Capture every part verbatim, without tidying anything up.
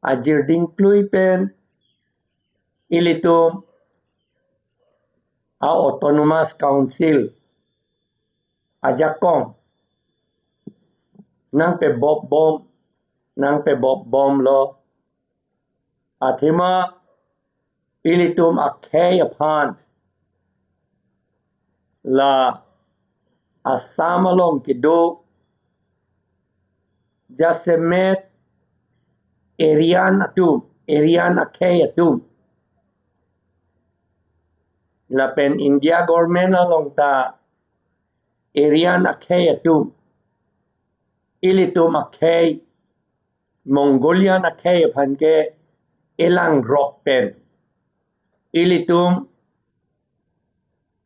Ajirding klui pen ilitum a-autonomous council ajakong nangpebop bom, nangpebop bomlo. Athema ilitum akhei aphan la Assam along kedo jasemet Aryan atum, Aryan akhei atum, lapen India government along ta Aryan akhei atum, ilitum akhei, Mongolian akhei aphan ke elangrok pen ilitum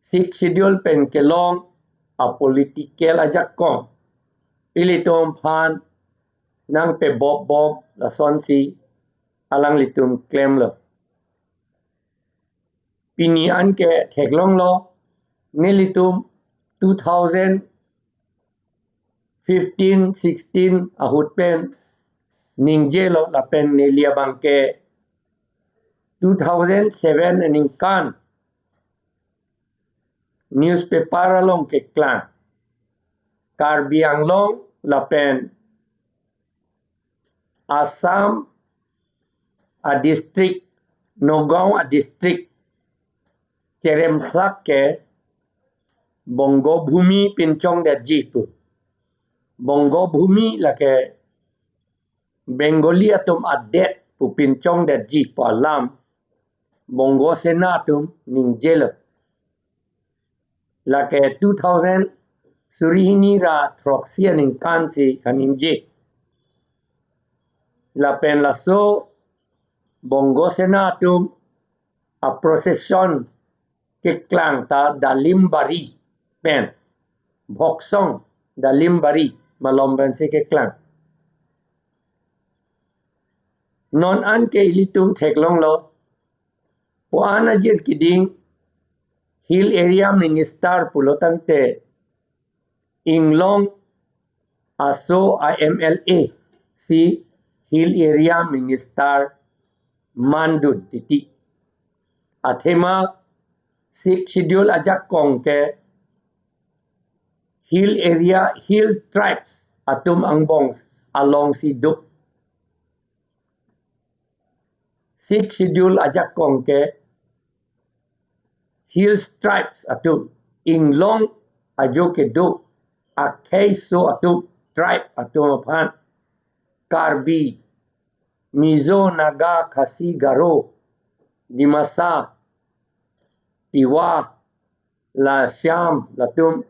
Sixth Schedule pen kelong a-political ajakong ilitum aphan nangpebop bom, lasonsi alanglitum klemlo. Pini anke theklonglo, nelitum two thousand fifteen sixteen ahut pen ningjelo, lapen neli abangke two thousand seven aningkan newspaper along keklang, Karbi Anglong lapen Assam a-district, Nagaon a-district cheremthlak ke Bongo Bhumi pinchongdetji pu. Bongo Bhumi lake Bengali atum adet pu pinchongdetji pu alam Bongo Sena atum ningjelo. Lake two thousand suri hini ra throksi aningkan si kaningje. Lapen laso Bongo Sena atum a-procession keklang ta Dalimbari pen, Bhoksong Dalimbari malom pensi keklang. Non anke ilitum theklonglo, pu-an ajir kiding Hill Area Minister pulo tangte inglong aso a-M L A si Hill Area Minister mandun titi. Athema Sixth Schedule ajakong ke Hill Area, Hill Tribes atum angbong alongsi do. Sixth Schedule ajakong ke Hill Tribes atum, inglong ajo kedo akheiso atum, tribe atum aphan, Karbi, Mizo, Naga, Khasi, Garo, Dimasa, Tiwa, la Shyam, latum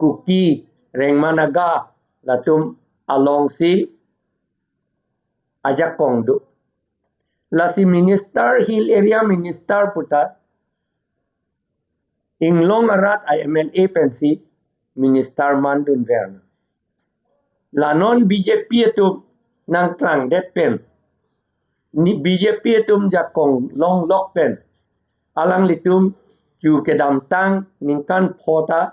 Kuki, Rengma Naga, latum alongsi ajakong do. Lasi minister, Hill Area Minister puta inglong arat a-M L A pensi minister mandunver. La non B J P atum nangklangdet pen, ni B J P atum jakong longlok pen, alanglitum chu kedamtang ningkan pho ta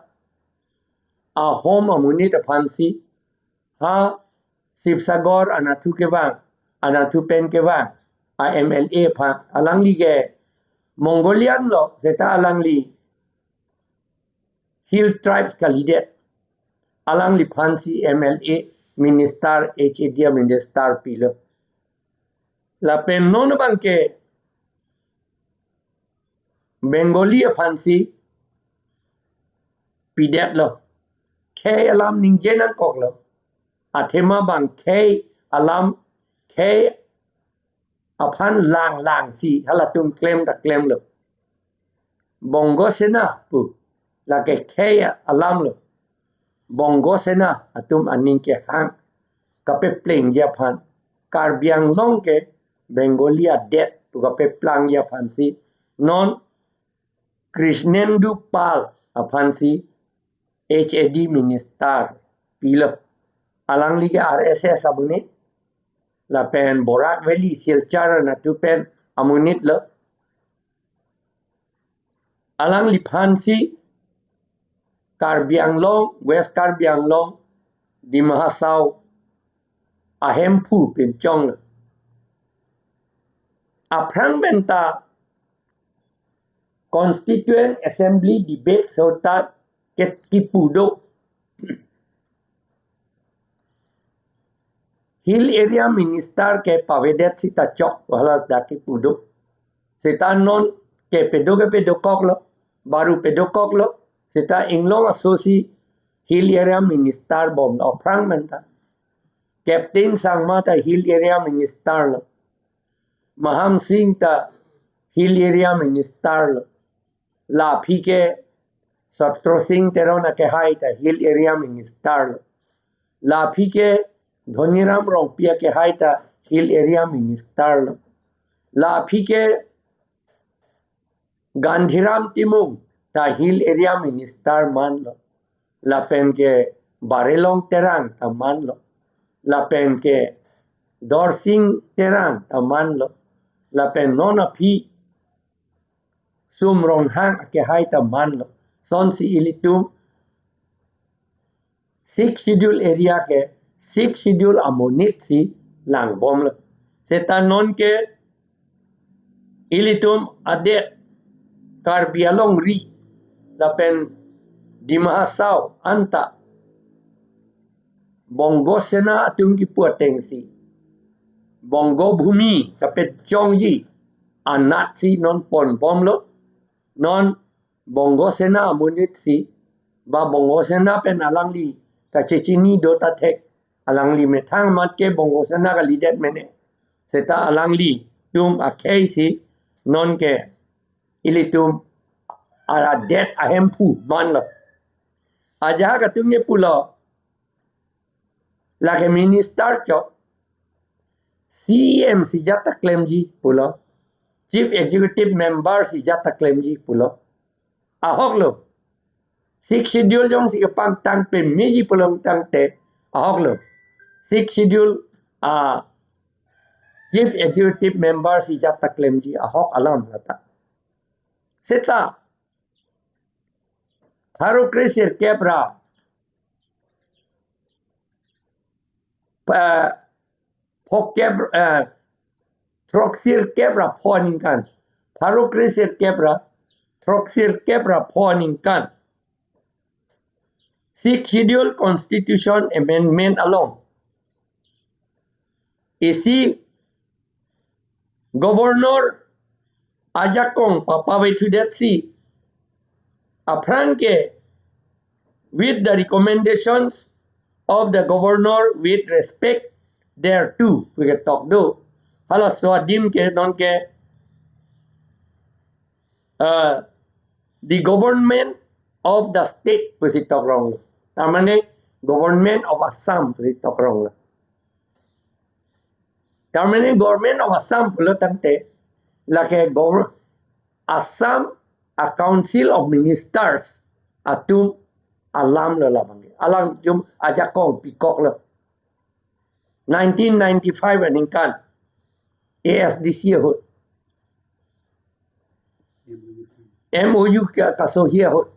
ahom amonit aphansi ha Sibsagar anatthu kevang, anatthu pen kevang a-M L A aphan, alangli ke Mongolian lo, seta alangli Hill Tribes kalidet, alangliphansi M L A minister, H A D minister pilo. Lapen non abangke Bengali aphansi pidetlo. Khei alam ningje nangkoklo. Athema bang khei alam, khei aphan langlangsi halatum klem ta klemlo. Bongo Sena pu, lake khei alam lo. Bongo Sena atum aning kehang kapeplengji aphan, Karbi Anglong ke Bengali adet pu kapeplangji aphansi non Krishnendu Pal aphansi H A D minister pilo. Alangli ke R S S amonit, lapen Barak Valley, Silchar anatthu pen amonit lo. Alangliphansi Karbi Anglong, West Karbi Anglong, Dima Hasao ahemphu pinchong lo. Aphrang pen ta Constituent Assembly debate sota ke kipu do. Hill Area Minister ke pavedet sita chok hala dak kipu do. Sita non ke pedo ke pedokoklo, baru pedokoklo, sita Inglong asosi Hill Area Minister bomlo aphrang pen ta. Captain Sangma ta Hill Area Minister lo. Maham Singh ta Hill Area Minister lo. La aphi ke Satro Singh Teron akehai ta Hill Area Minister lo. La aphi ke Dhoniram Rongpi akehai ta Hill Area Minister lo. La aphi ke Gandhiram Timung ta Hill Area Minister manlo. Lapen ke Barelong Terang ta manlo. Lapen ke Dorsing Terang ta manlo. Lapen non aphi Sum Ronghang akehai ta manlo. Sonsi ilitum Sixth Schedule area ke Sixth Schedule amonit si langbomlo. Seta non ke ilitum adet Karbi Anglong ri lapen Dima Hasao anta Bongo Sena atum kipu atengsi Bongo Bhumi kapechongji anatsi non ponbomlo. Non Bongo Sena amonit si, ba Bongo Sena pen alangli kachechini do ta thek, alangli methang amat ke Bongo Sena kalidet mene. Seta alanglitum akhei si non ke ilitum adet ahemphu manlo. Ajahak atum ke pulo, lake minister chok, C E M si ajat ta klemji pulo, Chief Executive Member si ajat ta klemji pulo. Ahoklo. Sixth Schedule jongsi kepangtang pemeji pulo tangte ahoklo. Sixth Schedule a Chief Executive Member si ajat ta klemji ahok alam lata. Seta pharo kresirkep ra, eh, phokep, eh, throksirkep ra pho aningkan. Pharo kresirkep ra throksirkep ra pho aningkan Sixth Schedule Constitution Amendment along isi Governor ajakong papavethudetsi aphrang ke with the recommendations of the Governor with respect thereto pu ketok do. Halaso adim ke non ke, uh, the government of the state pusi tokrong. Tamane government of Assam pusi tokrong. Tamane government of Assam pulo tangte lake gov-, Assam a Council of Ministers atum alam lo labang. Alangtum ajakong pikoklo. Nineteen ninety-five aningkan A S D C ahut M O U ka, kasohi ahut.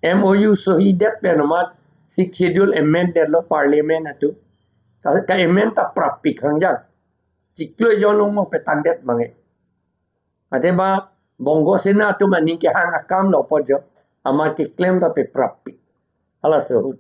M O U sohidet pen amat Sixth Schedule amended lo Parliament atum. Ka, ka amend ta prappik hangjang. Chiklo jon ongmo petangdet mange. Ate ba Bongo Sena atum aning kehang akam lo apot jo. Amat keklem ta pe prappik. Halaso ahut.